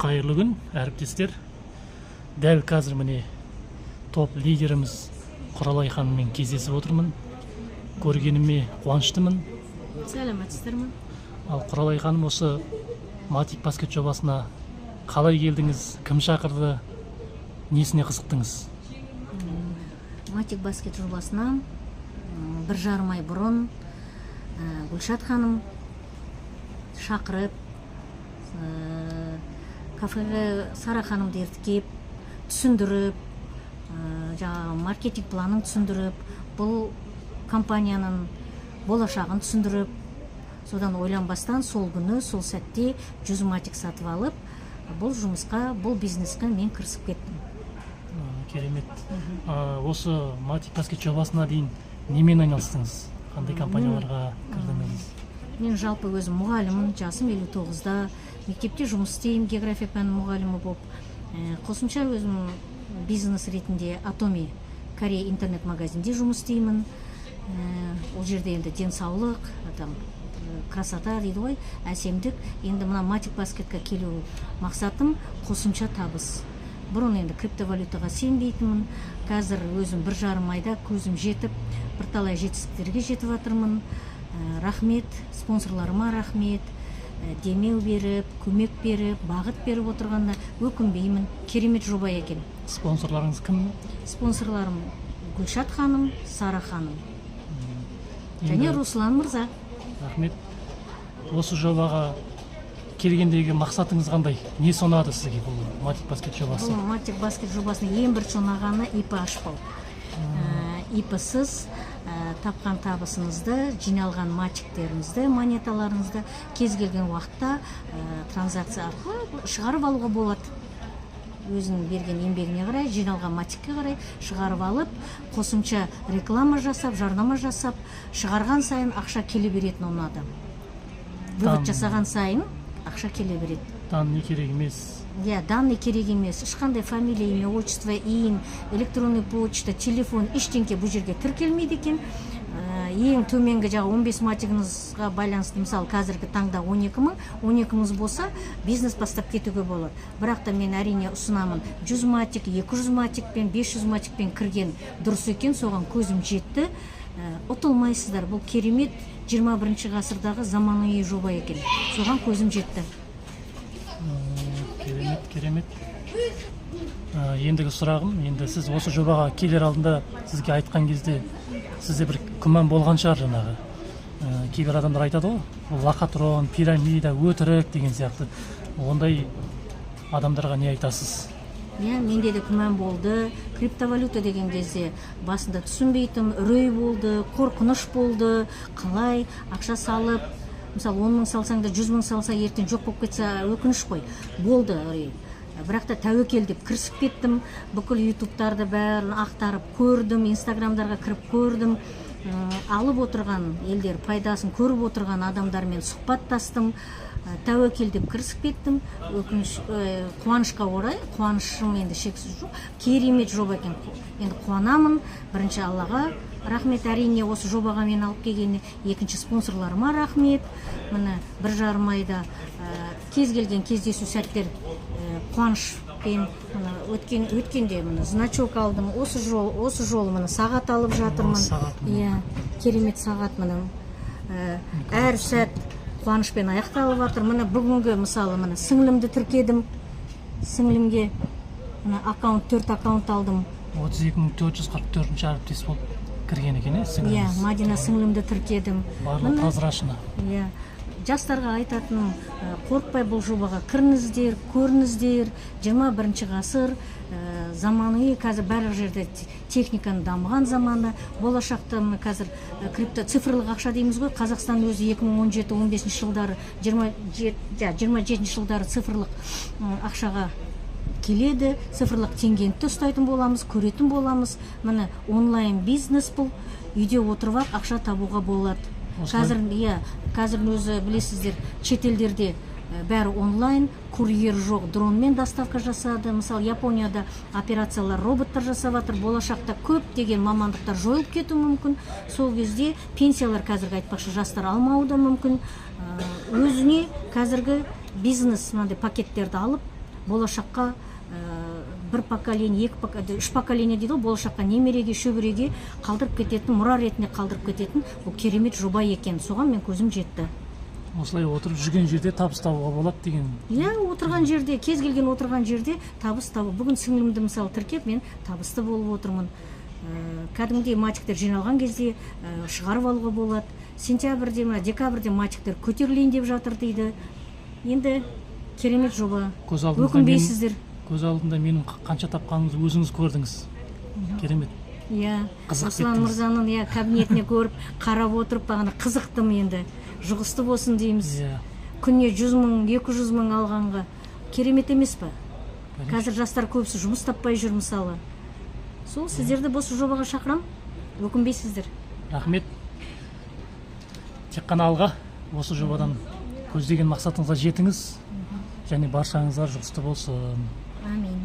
Қайырлы күн, әріптестер! Дәл қазір, міне, топ лидеріміз Құралай ханыммен кездесіп отырмын. Көргеніме қуаныштымын. Сәлеметсіздер ме? Ал, Құралай ханым, осы Матик Баскет жобасына қалай келдіңіз? Кім шақырды? Несіне қызықтыңыз? Матик Баскет жобасына 1,5 ай бұрын Гүлшат ханым шақырып, кафеге Сара ханымды ертіп келіп, түсіндіріп, жаңағы маркетинг планын түсіндіріп, бұл компанияның болашағын түсіндіріп, содан ойланбастан сол күні, сол сәтте 100 матик сатып алып, бұл жұмысқа, бұл бизнеске мен кірісіп кеттім. Керемет. Осы Матик Баскет жобасына дейін немен айналыстыңыз? Қандай компанияларға кірдіңіз? Мен жалпы өзім мұғаліммін, жасым 59-да, мектепте жұмыс істеймін, география пәнінің мұғалімі болып. Қосымша өзім бизнес ретінде Атоми Корей интернет магазинде жұмыс істеймін. Ол жерде енді денсаулық, там красота дейді ғой, әсемдік. Енді мына Матик Баскетке келу мақсатым — қосымша табыс. Бұрын енді криптовалютаға сенбейтінмін. Қазір өзім 1,5 айда көзім жетіп, бірталай жетістіктерге жетіп жатырмын. Рахмет спонсорларыма, рахмет. Демеу беріп, көмек беріп, бағыт беріп отырғанына өкінбеймін. Керемет жоба екен. Спонсорларыңыз кім? Спонсорларым Гүлшат ханым, Сара ханым және Руслан мырза. Рахмет. Осы жобаға келгендегі мақсатыңыз қандай? Несі ұнады сізге бұл Матик Баскет жобасы? Бұл Матик Баскет жобасының ең бірінші ұнағаны — ИП ашпау. ИП-сыз тапқан табысыңызды, жиналған матиктеріңізді, монеталарыңызды кез келген уақытта транзакция арқылы шығарып алуға болады. Өзінің берген еңбегіне қарай, жиналған матикке қарай шығарып алып, қосымша реклама жасап, жарнама жасап, шығарған сайын ақша келе беретін ұнады. Вывод жасаған сайын ақша келе береді. Данный керек емес. Иә, данный керек емес. Ешқандай фамилия, имя, отчество, ИИН, электронный почта, телефон, ештеңке бұл жерге тіркелмейді екен. Ең төменгі жағы 15 матигіңізға байланысты, мысалы, қазіргі таңда 12 мың, 12 мың болса, бизнес бастап кетуге болады. Бірақ та мен, әрине, ұсынамын: 100 матик, 200 матикпен, 500 матикпен кірген дұрыс екен, соған көзім жетті. Ұтылмайсыздар, бұл керемет 21 ғасырдағы заманауи жоба екен. Соған көзім жетті. Керемет, керемет. Ендігі сұрағым: енді сіз осы жобаға келер алдында, сізге айтқан кезде, сізде бір күмән болған шығар. Жаңағы кейбір адамдар айтады ғой, бұл лохотрон, пирамида, өтірік деген сияқты. Ондай адамдарға не айтасыз? Иә, менде де күмән болды. Криптовалюта деген кезде басында түсінбейтінмін, үрей болды, қорқыныш болды. Қалай ақша салып, мысалы, 10 мың салсаң да, 100 мың салса, ертең жоқ болып кетсе, өкініш қой. Болды үрей. Бірақ та тәуекел деп кірісіп кеттім. Бүкіл ютубтарды бәрін ақтарып көрдім, инстаграмдарға кіріп көрдім. Алып отырған елдер, пайдасын көріп отырған адамдармен сұхбаттастым. Тәуекел деп кірісіп кеттім. Өкініш, қуанышқа орай, қуанышым енді шексіз жоқ. Керемет жоба екен. Енді қуанамын. Бірінші Аллаға рахмет, әрине, осы жобаға мені алып келгеніне. Екінші спонсорларыма рахмет. Міне, 1,5 айда кез келген кездесу сәттер қуанышпен. Міне, өткенде, міне, значок алдым. Осы жолы, міне, сағат алып жатырмын. Сағат, міне. Иә, керемет сағат, міне. Әр сәт қуанышпен аяқталып жатыр. Міне, бүгінгі, мысалы, міне, сіңлімді тіркедім. Сіңлімге, міне, аккаунт, төрт аккаунт алдым. 32 444-ші әріптес болып кірген екен, иә, Иә. Сіңіліңіз? Мадина сіңлімді тіркедім. Барлығы Міне, прозрачно. Иә, жастарға айтатыным: қорықпай бұл жобаға кіріңіздер, көріңіздер. 21 ғасыр, заманауи, қазір барлық жерде техниканың дамыған заманы. Болашақта, міне, қазір крипто, цифрлық ақша дейміз ғой. Қазақстан өзі 2017-15 жылдары, 27 жылдары цифрлық ақшаға келеді, цифрлық теңгені де ұстайтын боламыз, көретін боламыз. Міне, онлайн бизнес бұл, үйде отырып ақ ақша табуға болады. Осылай. Қазір, иә, қазір өзі білесіздер, шетелдерде бәрі онлайн, курьер жоқ, дронмен доставка жасады. Мысалы, Японияда операциялар роботтар жасап жатыр. Болашақта көптеген мамандықтар жойылып кетуі мүмкін. Сол кезде пенсиялар қазіргі, айтпақшы, жастар алмауы да мүмкін. Өзіне қазіргі бизнес мынандай пакеттерді алып Болашаққа бір поколение, екі, үш поколение дейді ғой, болашаққа, немереге, шөбереге қалдырып кететін, мұра ретінде қалдырып кететін бұл керемет жоба екен. Соған мен көзім жетті. Осылай отырып, жүрген жерде табыс табуға болады деген. Иә, отырған жерде, кез келген отырған жерде табыс табу. Бүгін сіңлімді, мысалы, тіркеп, мен табысты болып отырмын. Кәдімгідей матиктер жиналған кезде шығарып алуға болады. Сентябрьде ма, декабрьде матиктер көтерілейін деп жатыр дейді. Енді керемет жоба. Көз алдыңызда Өкінбейсіздер. Көз алдында менің қанша тапқанымызды өзіңіз көрдіңіз, керемет. Иә. Қызығып Руслан кеттіңіз. мырзаның, иә, кабинетіне көріп, қарап отырып, бағана қызықтым. Енді жұғысты болсын дейміз. Күніне 100 000, 200 000 алғанға керемет емес па? Қазір жастар көбісі жұмыс таппай жүр, мысалы. Сол сіздерді осы жобаға шақырамын, өкінбейсіздер. Рахмет. Тек қана алға! Осы жобадан көздеген мақсатыңызға жетіңіз және баршаңызға жұғысты болсын. Әмин.